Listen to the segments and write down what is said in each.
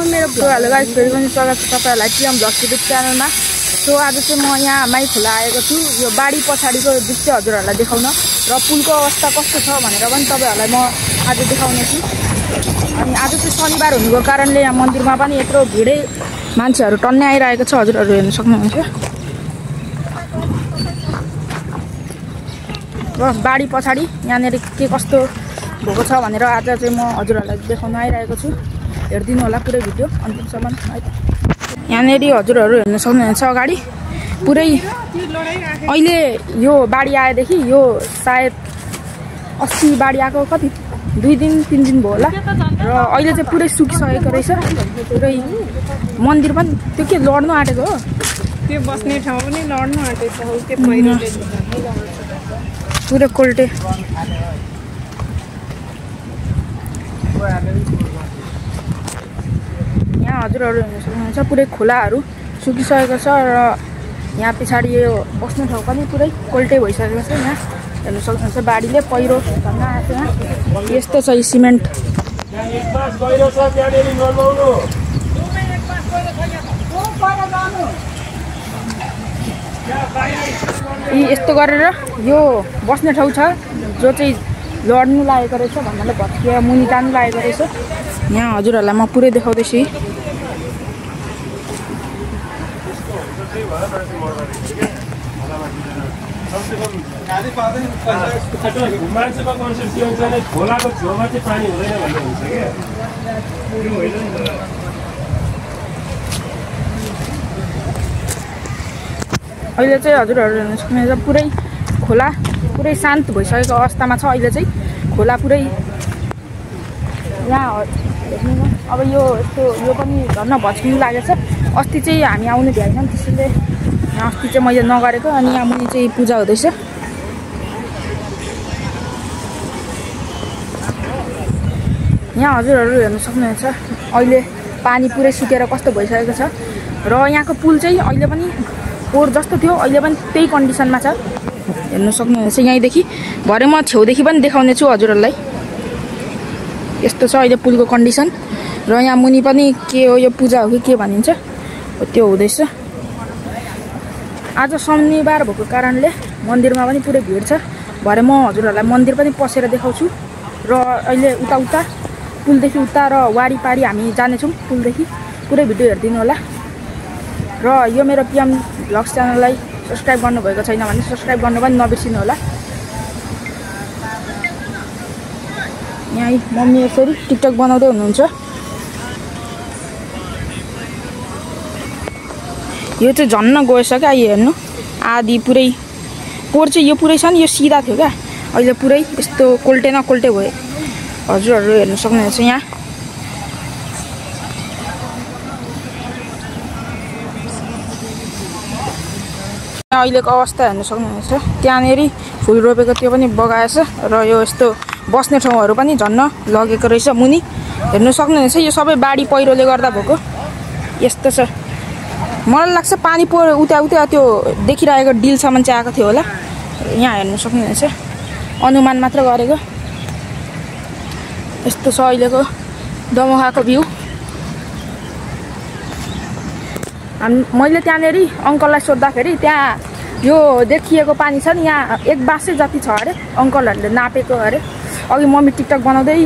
मेरो hello guys, फेरि पनि स्वागत छ तपाईहरुलाई टिएम भ्लग्स युट्युब च्यानलमा। सो आज चाहिँ म यहाँ माई खोला आएको छु यो बाडी पछाडीको दृश्य हजुरहरुलाई देखाउन र पुलको अवस्था कस्तो छ भनेर पनि तपाईहरुलाई म आज देखाउने छु। अनि आज चाहिँ शनिबार हुनुको कारणले यहाँ मन्दिरमा पनि यत्रो भिडै मान्छेहरु टन्नै आइरहेको छ, हजुरहरु हेर्न सक्नुहुन्छ। र बाडी पछाडी यहाँनेर के कस्तो भएको छ भनेर आज चाहिँ म हजुरहरुलाई देखाउन आइरहेको छु। हेर्दिनु होला पुरै भिडियो अन्तिमसम्म है त। यहाँनेरि हजुरहरु हेर्न सक्नुहुन्छ अगाडि पुरै अहिले यो बाडी आएदेखि यो सायद 80 बाडी आएको कति 2 दिन 3 दिन भयो होला र अहिले चाहिँ पुरै सुकिसकेको रहेछ। पुरै मन्दिर पनि त्यो के लड्नु आँटेको हो, त्यो बस्ने ठाउँ पनि लड्नु आँटेछ हो, त्यो पहिरोले पुरै कोल्टे। यहाँ हजुरहरु हेर्न सक्नुहुन्छ पुरै खोलाहरु सुकिसकेको छ र यहाँ पछाडी यो बस्ने ठाउँ पनि पुरै कोल्टे भइसकेको छ। यहाँ हेर्न सक्नुहुन्छ बाडीले पहिरो भन्न आएको यहाँ यस्तो छ सिमेन्ट। यस्तो गरेर यो बस्ने ठाउँ छ जो चाहिँ लड्नु लागेको रहेछ भन्नाले भत्किएर मुनि तान्नु लागेको रहेछ। यहाँ हजुरहरुलाई म पुरै देखाउँदैछु। अहिले चाहिँ हजुरहरु हेर्न सक्नुहुन्छ पुरै खोला पुरै शान्त भइसकेको अवस्थामा छ। अहिले चाहिँ खोला पुरै यहाँ हेर्नु न, अब यो यस्तो यो पनि झन् भत्किनु लागेछ। अस्ति चाहिँ हामी आउनु भ्याएनौँ त्यसैले यहाँ अस्ति चाहिँ मैले नगरेको। अनि यहाँ मुनि चाहिँ पूजा हुँदैछ। यहाँ हजुरहरु हेर्न सक्नुहुन्छ अहिले पानी पुरै सुकेर कस्तो भइसकेको छ र यहाँको पुल चाहिँ अहिले पनि पोहोर जस्तो थियो अहिले पनि त्यही कन्डिसनमा छ हेर्न सक्नुहुन्छ। यहीँदेखि भरे म छेउदेखि पनि देखाउने छु हजुरहरुलाई। यस्तो छ अहिले पुलको कन्डिसन र यहाँ मुनि पनि के हो यो पूजा हो कि के भनिन्छ त्यो हुँदैछ। आज शनिबार भएको कारणले मन्दिरमा पनि पुरै भिड छ। भरे म हजुरहरुलाई मन्दिर पनि पसेर देखाउँछु र अहिले उता पुलदेखि उता र वारीपारी हामी जानेछौँ पुलदेखि। पुरै भिडियो हेर्दिनु होला र यो मेरो टिएम भ्लग्स च्यानललाई सब्स्क्राइब गर्नुभएको छैन भने सब्स्क्राइब गर्नु पनि नबिर्सिनु होला। यहाँ मम्मी यसरी टिकटक बनाउँदै हुनुहुन्छ। यो चाहिँ झन्न गएछ क्या, यो हेर्नु आधी पुरै पोहोर चाहिँ यो पुरै छ नि, यो सिधा थियो क्या, अहिले पुरै यस्तो कोल्टे न कोल्टे भयो। हजुरहरु हेर्न सक्नुहुन्छ यहाँ अहिलेको अवस्था हेर्न सक्नुहुन्छ। त्यहाँनेरि फुल रोपेको त्यो पनि बगाएछ र यो यस्तो बस्ने ठाउँहरू पनि झन्न लगेको रहेछ मुनि हेर्न सक्नुहुन्छ। यो सबै बाडी पहिरोले गर्दा भएको यस्तो छ। मलाई लाग्छ पानी उता त्यो देखिरहेको डिलसम्म चाहिँ आएको थियो होला। यहाँ हेर्न सक्नुहुन्छ अनुमान मात्र गरेको यस्तो छ अहिलेको दमोहाको भ्यू। मैले त्यहाँनेरि अङ्कललाई सोद्धाखेरि त्यहाँ यो देखिएको पानी छ नि यहाँ 1 बासै जति छ अरे, अङ्कलहरूले नापेको अरे। अघि मम्मी टिकटक बनाउँदै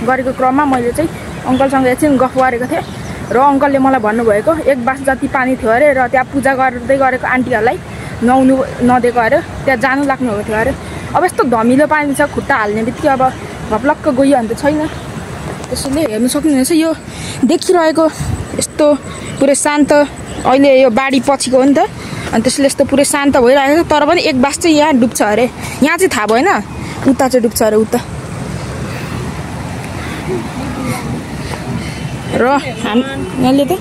गरेको क्रममा मैले चाहिँ अङ्कलसँग एकछिन गफ गरेको थिएँ र अङ्कलले मलाई भन्नुभएको 1 बास जति पानी थियो अरे र त्यहाँ पूजा गर्दै गरेको आन्टीहरूलाई नुहाउनु नदिएको अरे, त्यहाँ जानु लाग्नुभएको थियो अरे। अब यस्तो धमिलो पानी छ खुट्टा हाल्ने बित्तिकै अब भप्लक्क गयो भने त छैन। त्यसैले हेर्न सक्नुहुन्छ यो देखिरहेको यस्तो पुरै शान्त। अहिले यो बाडी पछिको हो नि त, अनि त्यसले यस्तो पुरै शान्त भइरहेको छ। तर पनि 1 बास चाहिँ यहाँ डुब्छ अरे, यहाँ चाहिँ थाहा भएन, उता चाहिँ डुब्छ अरे उता। र हामीले त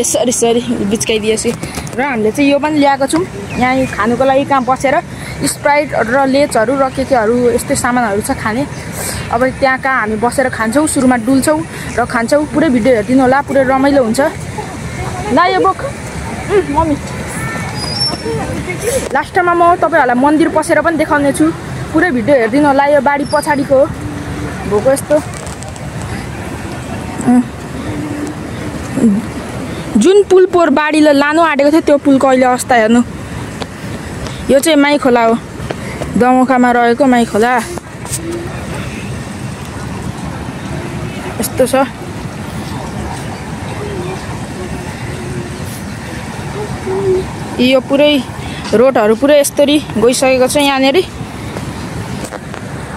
सरी बिचकाइदिएछु र हामीले चाहिँ यो पनि ल्याएको छौँ यहाँ खानुको लागि। कहाँ बसेर स्प्राइट र लेचहरू र केहरू यस्तै सामानहरू छ खाने। अब त्यहाँ कहाँ हामी बसेर खान्छौँ, सुरुमा डुल्छौँ र खान्छौँ। पुरै भिडियो हेरिदिनु होला, पुरै रमाइलो हुन्छ। ल यो बोक मम्मी लास्टमा म तपाईहरुलाई मन्दिर पसेर पनि देखाउने छु। पुरै भिडियो हेर्दिनु होला। यो बाडी पछाडीको भोको यस्तो जुन पुल पोहोर बाढीले लानु आँटेको थियो त्यो पुलको अहिले अवस्था हेर्नु। यो चाहिँ माई खोला हो, दमोखामा रहेको माई खोला। यस्तो छ। यो पुरै रोडहरू पुरै यस्तरी गइसकेको छ यहाँनेरि।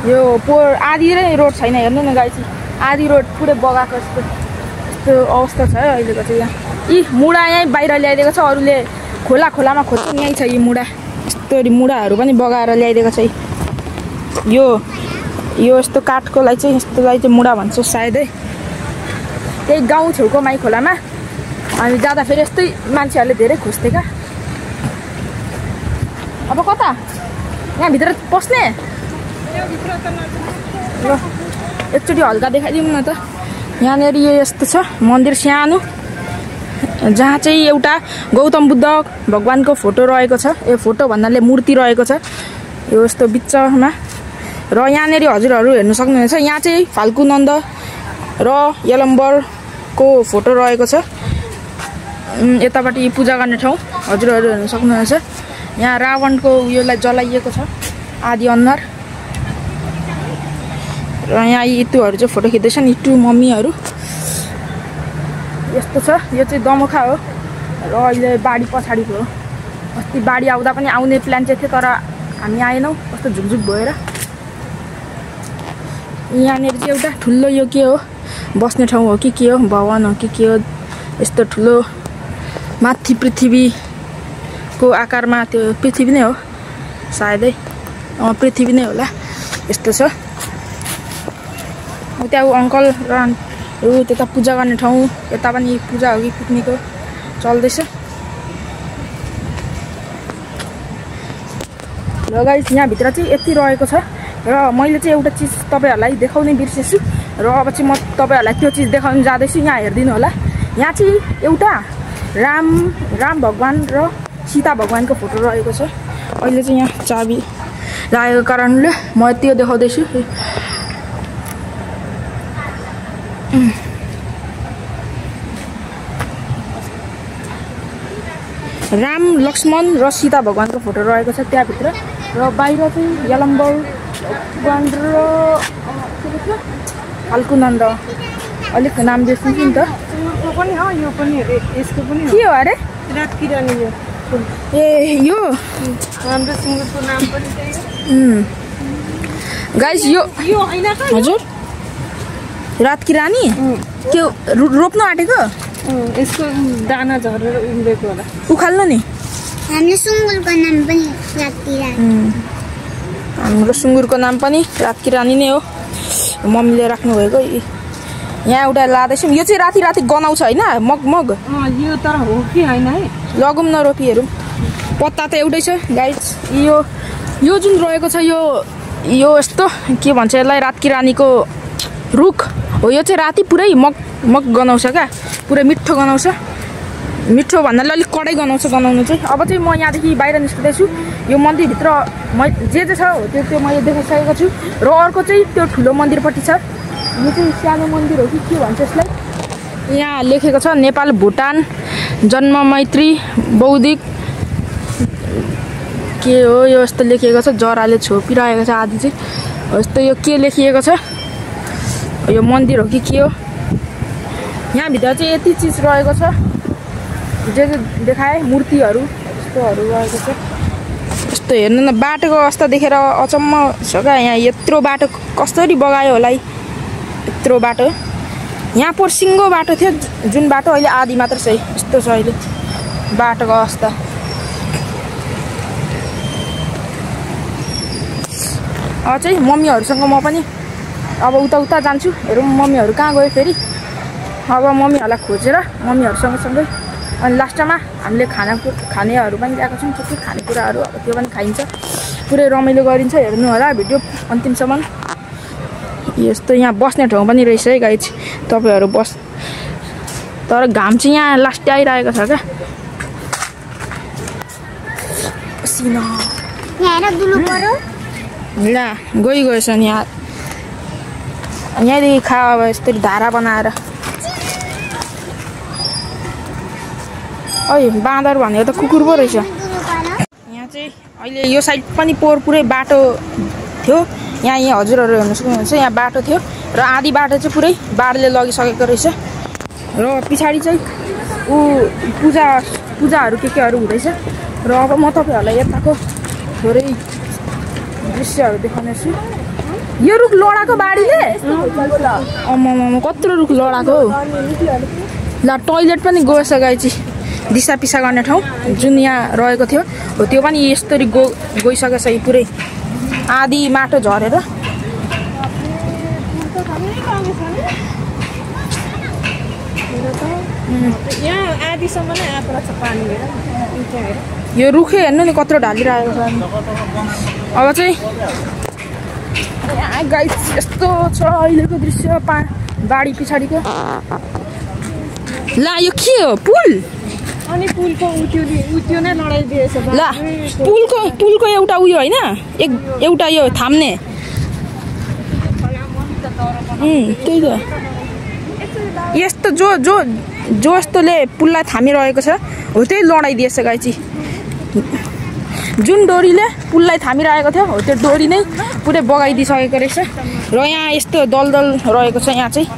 यो पोहोर आधी नै रोड छैन हेर्नु न गाइस, आधी रोड पुरै बगाएको यस्तो अवस्था छ अहिलेको चाहिँ। यहाँ यी मुढा यहीँ बाहिर ल्याइदिएको छ, अरूले खोलामा खोज्छन्, यहीँ छ यी मुढा। यस्तो मुढाहरू पनि बगाएर ल्याइदिएको छ। यो यस्तो काठकोलाई चाहिँ यस्तोलाई चाहिँ मुढा भन्छ सायदै। त्यही गाउँ छेउको माई खोलामा हामी जाँदा फेरि यस्तै मान्छेहरूले धेरै खोज्थे क्या। अब कता यहाँभित्र पस्ने? ल एकचोटि हल्का देखाइदिउँ न त। यहाँनिर यो यस्तो छ मन्दिर सानो, जहाँ चाहिँ एउटा गौतम बुद्ध भगवानको फोटो रहेको छ। यो फोटो भन्नाले मूर्ति रहेको छ यो यस्तो बिचमा। र यहाँनिर हजुरहरू हेर्नु सक्नुहुन्छ, यहाँ चाहिँ फाल्गुनन्द र यलम्बरको फोटो रहेको छ। यतापट्टि पूजा गर्ने ठाउँ हजुरहरू हेर्नु सक्नुहुन्छ। यहाँ रावणको उयोलाई जलाइएको छ आदि अनुहार। र यहाँ इटुहरू चाहिँ फोटो खिच्दैछन्, इटु मम्मीहरू। यस्तो छ। यो चाहिँ दमोखा हो र अहिले बाढी पछाडिको हो। अस्ति बाढी आउँदा पनि आउने प्लान चाहिँ थियो, तर हामी आएनौँ कस्तो झुकझुक भएर। यहाँनिर चाहिँ एउटा ठुलो यो के हो, बस्ने ठाउँ हो कि के हो, भवन हो कि के हो, यस्तो ठुलो माथि पृथ्वीको आकारमा। त्यो पृथ्वी नै हो सायदै, पृथ्वी नै होला। यस्तो छ। त्यहाँ अङ्कलहरू त्यता पूजा गर्ने ठाउँ, यता पनि पूजा हो कि पिकनिक हो चल्दैछ। र गाइस यहाँभित्र चाहिँ यति रहेको छ। र मैले चाहिँ एउटा चिज तपाईँहरूलाई देखाउनै बिर्सेछु, र अब चाहिँ म तपाईँहरूलाई त्यो चिज देखाउन जाँदैछु। यहाँ हेरिदिनु होला। यहाँ चाहिँ एउटा राम भगवान र सीता भगवानको फोटो रहेको छ। अहिले चाहिँ यहाँ चाबी लागेको कारणले म त्यो देखाउँदैछु। राम लक्ष्मण र सीता भगवानको फोटो रहेको छ त्यहाँभित्र। र बाहिर चाहिँ यलम्बर भगवान र फाल्गुनन्द अलिक नाम बिर्सिन्छ नि त। पनि हो, यो पनि अरे, यसको पनि के हो अरे? रातकिरानी। यो ए यो हाम्रो सुँगुरको नाम पनि त्यही हो गाइस। यो होइन त? हजुर रातकिरानी के रोप्नु आँटेको? यसको दाना झरेर उम्रेको होला। उखाल्नु नि। हाम्रो सुँगुरको नाम पनि रातकिरानी। हाम्रो सुँगुरको नाम पनि रातकिरानी नै हो, मम्मीले राख्नुभएको। यहाँ एउटा लाँदैछौँ। यो चाहिँ राति राति गनाउँछ होइन, मग। यो तर हो कि होइन है, लगौँ न रोपीहरू। पत्ता त एउटै छ गाइस। यो जुन रहेको छ यो यस्तो के भन्छ यसलाई, रातकिरानीको रुख हो। यो चाहिँ राति पुरै मग गनाउँछ क्या, पुरै मिठो गनाउँछ। मिठो भन्नाले अलिक कडै गनाउँछ गनाउनु चाहिँ। अब चाहिँ म यहाँदेखि बाहिर निस्किँदैछु। यो मन्दिरभित्र जे छ हो त्यो मैले देखाइसकेको छु। र अर्को चाहिँ त्यो ठुलो मन्दिरपट्टि छ। यो चाहिँ सानो मन्दिर हो कि के भन्छ यसलाई। यहाँ लेखेको छ नेपाल भुटान जन्म मैत्री बौद्धिक के हो यो यस्तो लेखिएको छ। जराले छोपिरहेको छ आदि चाहिँ यस्तो। यो के लेखिएको छ, यो मन्दिर हो कि के हो। यहाँभित्र चाहिँ यति चिज रहेको छ, जे देखाए मूर्तिहरू यस्तोहरू रहेको छ। यस्तो हेर्नु न, बाटोको अवस्था देखेर अचम्म छ क्या। यहाँ यत्रो बाटो कसरी बगायो होला, यत्रो बाटो। यहाँ सिङ्गो बाटो थियो जुन बाटो, अहिले आधी मात्र छ। यस्तो छ अहिले बाटोको अवस्था। अब चाहिँ मम्मीहरूसँग म पनि अब उता जान्छु। हेरौँ मम्मीहरू कहाँ गयो फेरि। अब मम्मीहरूलाई खोजेर मम्मीहरूसँगसँगै अनि लास्टमा हामीले खानेहरू पनि ल्याएको छौँ। के खानेकुराहरू अब त्यो पनि खाइन्छ, पुरै रमाइलो गरिन्छ। हेर्नु होला भिडियो अन्तिमसम्म। यस्तो यहाँ बस्ने ठाउँ पनि रहेछ है गाइस, तपाईँहरू तर घाम चाहिँ यहाँ लास्ट आइरहेको छ क्या। पसिना ला गइगएछ नि यहाँ। यहाँदेखि खा अब यस्तरी धारा बनाएर। ओइ बाँदर भनेको त कुकुर पो रहेछ। यहाँ चाहिँ अहिले यो साइड पनि पुरै बाटो थियो। यहाँ हजुरहरू हेर्नु सक्नुहुन्छ, यहाँ बाटो थियो र आधी बाटो चाहिँ पुरै बाढले लगिसकेको रहेछ। र पछाडि चाहिँ पूजाहरू केहरू हुँदैछ। र अब म तपाईँहरूलाई यताको थोरै दृश्यहरू देखाउनेछु। यो रुख लडाको बाढीले कत्रो रुख लडाको हो। ल टोइलेट पनि गएछ गाइची, दिसा पिसा गर्ने ठाउँ जुन यहाँ रहेको थियो हो त्यो पनि यस्तरी गइसकेको छ। पुरै आधी माटो झरेर यहाँ आधीसम्म नै आएको छ पानी। यो रुखै हेर्नु नि कत्रो ढालिरहेको छ। अब चाहिँ यहाँ गाइस यस्तो छ अहिलेको दृश्य बाढी पछाडिको। ला यो के हो? पुल? अनि पुलको उत्यो नै लडाइदिएछ। ला पुलको एउटा उयो होइन, एउटा यो थाम्ने त्यही त। यस्तो जो यस्तोले पुललाई थामिरहेको छ हो त्यही लडाइदिएछ गाइची। जुन डोरीले पुललाई थामिरहेको थियो हो त्यो डोरी नै पुरै बगाइदिइसकेको रहेछ। र यहाँ यस्तो दलदल रहेको छ। यहाँ चाहिँ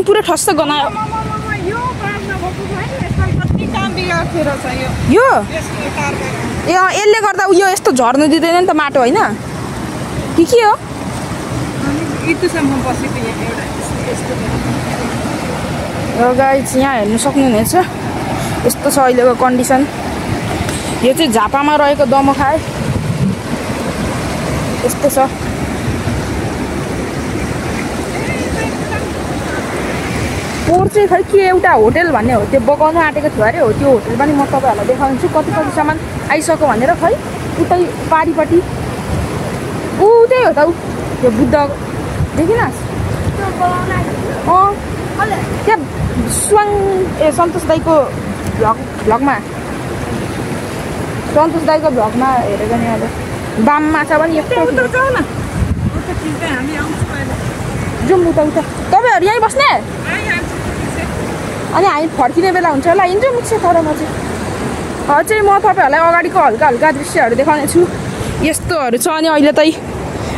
पुरै ठस्स गनायो। यो यसले गर्दा उयो यस्तो झर्नु दिँदैन नि त माटो होइन कि के हो? र गाइस यहाँ हेर्नु सक्नुहुनेछ यस्तो छ अहिलेको कन्डिसन। यो चाहिँ झापामा रहेको दमखाए यस्तो छ। पोहोर चाहिँ खै के एउटा होटेल भन्ने हो त्यो बगाउनु आँटेको थियो अरे। हो त्यो होटेल पनि म तपाईँहरूलाई देखाउँछु कति सामान आइसक्यो भनेर। खै उतै पारिपट्टि उतै हो त त्यो बुद्ध देखिनस्? त्यहाँ स्वाङ सन्तोष दाईको भ्लगमा हेरेको नि। अब बाम माछा पनि यस्तो जाउँ उता। तपाईँहरू यहीँ बस्ने? अनि हामी फर्किने बेला हुन्छ होला हिँड्छु मिक्छ। तर म चाहिँ म तपाईँहरूलाई अगाडिको हल्का दृश्यहरू देखाउने छु। यस्तोहरू छ। अनि अहिले त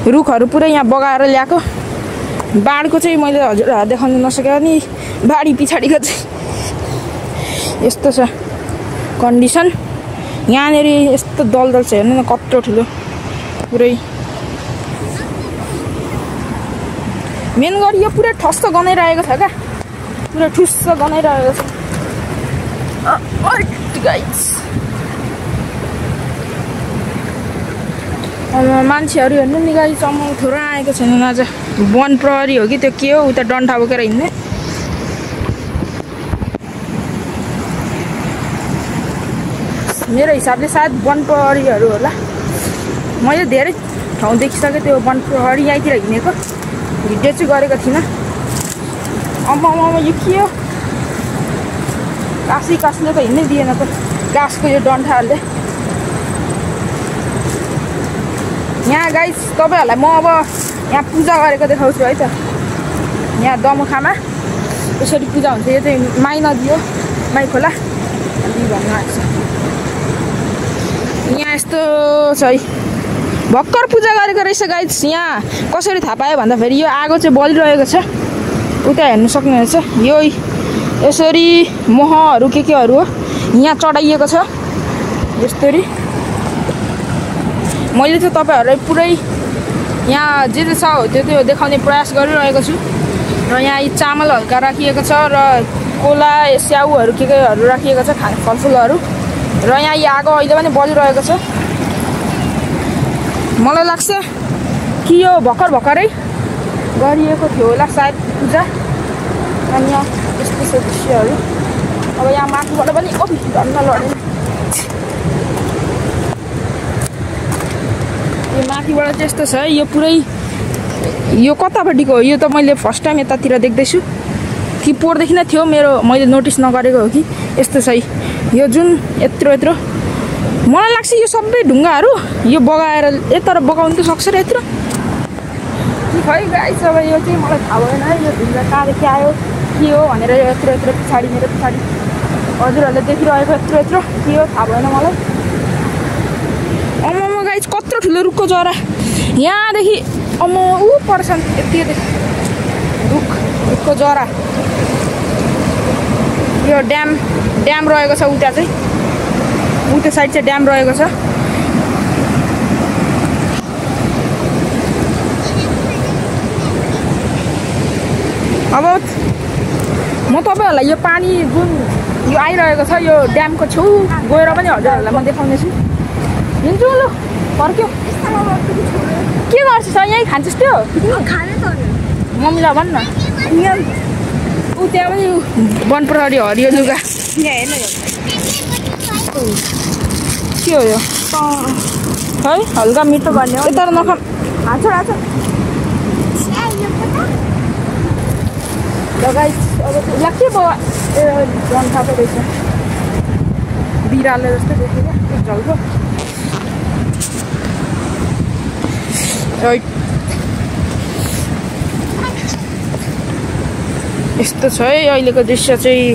रुखहरू पुरै यहाँ बगाएर ल्याएको। बाढको चाहिँ मैले हजुरहरूलाई देखाउनु नसकेँ। अनि बाढी पछाडिको चाहिँ यस्तो छ कन्डिसन। यहाँनिर यस्तो दलदल छ हेर्नु न कत्रो ठुलो। पुरै मेन गरी यो पुरै ठस्स गनाइरहेको छ क्या। पुरै ठुस्स गनाइरहेको छ गाइस। मान्छेहरू हेर्नु नि गाइस चमल थोरै आएको छैन आज। वन प्रहरी हो कि त्यो के हो उता डन्ठा बोकेर हिँड्ने। मेरो हिसाबले सायद वन प्रहरीहरू होला। मैले धेरै ठाउँ देखिसकेँ त्यो वन प्रहरी यहीँतिर हिँडेको। भिडियो चाहिँ गरेको थिइनँ। अम्मा यो के हो? कासीले त हिँड्नै दिएन त घाँसको यो डन्ठाहरूले। यहाँ गाइस तपाईँहरूलाई म अब यहाँ पूजा गरेको देखाउँछु है त। यहाँ दमखामा यसरी पूजा हुन्छ। यो चाहिँ माई नदी हो, माई खोला भन्नु आएको छ। यहाँ यस्तो छ है भर्खर पूजा गरेको रहेछ गाइस। यहाँ कसरी थाहा पायो भन्दाखेरि यो आगो चाहिँ बलिरहेको छ। उता हेर्नु सक्नुहुनेछ यो यसरी महहरू केहरू हो यहाँ चढाइएको छ यस्तरी। मैले चाहिँ तपाईँहरूलाई पुरै यहाँ जे छ हो त्यो देखाउने प्रयास गरिरहेको छु। र यहाँ यी चामल हल्का राखिएको छ र कोला स्याउहरू केहरू राखिएको छ फलफुलहरू। र यहाँ यी आगो अहिले पनि बलिरहेको छ। मलाई लाग्छ कि यो भर्खरै गरिएको थियो होला सायद पूजा। अनि यहाँ यस्तो छ दृश्यहरू। अब यहाँ माथिबाट पनि धन्न लड्यो। यो माथिबाट चाहिँ यस्तो छ है। यो पुरै यो कतापट्टिको हो? यो त मैले फर्स्ट टाइम यतातिर देख्दैछु कि पोहोरदेखि नै थियो मैले नोटिस नगरेको हो कि यस्तो छ है। यो जुन यत्रो मलाई लाग्छ यो सबै ढुङ्गाहरू यो बगाएर यता बगाउनु त सक्छ र यत्रो खै गाइस। अब यो चाहिँ मलाई थाहा भएन है यो ढुङ्गा कहाँदेखि आयो के हो भनेर। यत्रो पछाडि मेरो पछाडि हजुरहरूले देखिरहेको यत्रो के हो थाहा भएन मलाई। अम्म गाइस कत्रो ठुलो रुखको जरा यहाँदेखि अम्म ऊ पर्छ यति रुखको जरा। यो ड्याम रहेको छ उता चाहिँ उता साइड चाहिँ ड्याम रहेको छ। अब म तपाईँहरूलाई यो पानी जुन यो आइरहेको छ यो ड्यामको छेउ गएर पनि हजुरहरूलाई म देखाउने छु। हिँड्छु लु फर्क्यो के गर्छ यहीँ खान्छस् त्यो मम्मीलाई भन् न। ऊ त्यहाँ पनि वन प्रहरी हरियो लुगा के हो यो है हल्का मिठो गर्ने हो यता नखाम हान्छ गाइस। अब उसलाई के भयो झन् थाहा रहेछ बिरालो जस्तो देख्यो क्या झल्को। यस्तो छ है अहिलेको दृश्य चाहिँ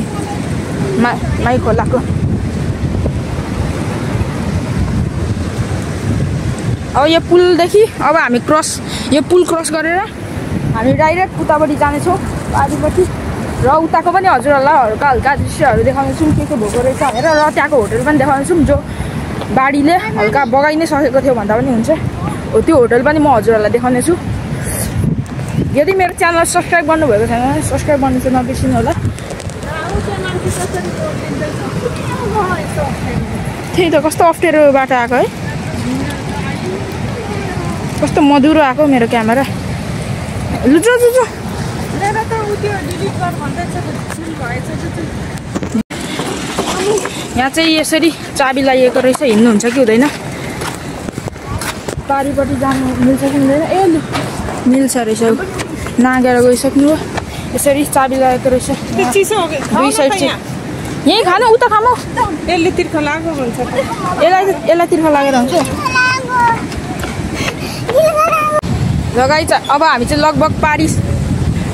माई खोलाको। अब यो पुलदेखि अब हामी यो पुल क्रस गरेर हामी डाइरेक्ट उतापट्टि जानेछौँ आदिपट्टि र उताको पनि हजुरहरूलाई हल्का दृश्यहरू देखाउनेछौँ के भएको रहेछ भनेर र त्यहाँको होटल पनि देखाउनेछौँ जो बाढीले हल्का बगाइ नै सकेको थियो भन्दा पनि हुन्छ हो त्यो होटल पनि म हजुरहरूलाई देखाउनेछु। यदि मेरो च्यानल सब्सक्राइब गर्नुभएको छैन भने सब्सक्राइब गर्नु चाहिँ नबिर्सिनु होला। त्यही त कस्तो अप्ठ्यारो बाटो आएको है कस्तो मधुरो आएको मेरो क्यामेरा लु जो यहाँ चाहिँ यसरी चाबी लगाइएको रहेछ हिँड्नुहुन्छ कि हुँदैन पारिपट्टि जानु मिल्छ कि मिल्दैन। ए लु मिल्छ रहेछ नागेर गइसक्नु हो यसरी चाबी लगाएको रहेछ दुई साइड चाहिँ यहीँ खानु उता खानु यसले तिर्ख लाग्यो भन्छ यसलाई तिर्ख लागेर हुन्छ। लगाइ अब हामी चाहिँ लगभग पारिस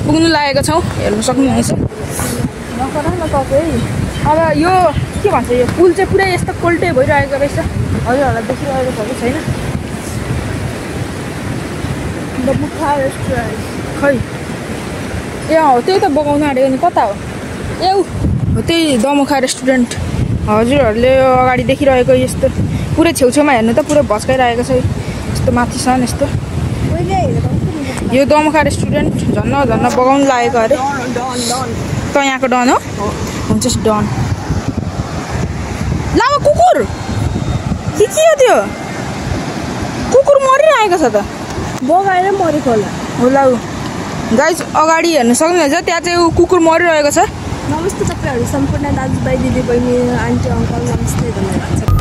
पुग्नु लागेको छौँ हेर्नु सक्नुहुनेछ। नकर न तपाईँ अब यो के भन्छ यो पुल चाहिँ पुरै यस्तो कोल्टे भइरहेको रहेछ हजुरहरूलाई देखिरहेको छ कि छैन। मुखा रेस्टुरेन्ट खै ए हो त्यही त बगाउनु आँटेको नि कता हो ए हो त्यही दमुखा रेस्टुरेन्ट हजुरहरूले अगाडि देखिरहेको यस्तो पुरै छेउछेउमा हेर्नु त पुरै भस्काइरहेको छ यस्तो माथिसम्म यस्तो यो दमुखा रेस्टुरेन्ट झन्न बगाउनु लागेको अरे त यहाँको डन हो हुन्छ डन लामा कुकुर के हो त्यो कुकुर मरिरहेको छ त बगाएर मरेको होला गाइस अगाडि हेर्नु सक्नुहुन्छ त्यहाँ चाहिँ कुकुर मरिरहेको छ। नमस्ते तपाईँहरू सम्पूर्ण दाजुभाइ दिदी बहिनी आन्टी अङ्कल नमस्ते धन्यवाद।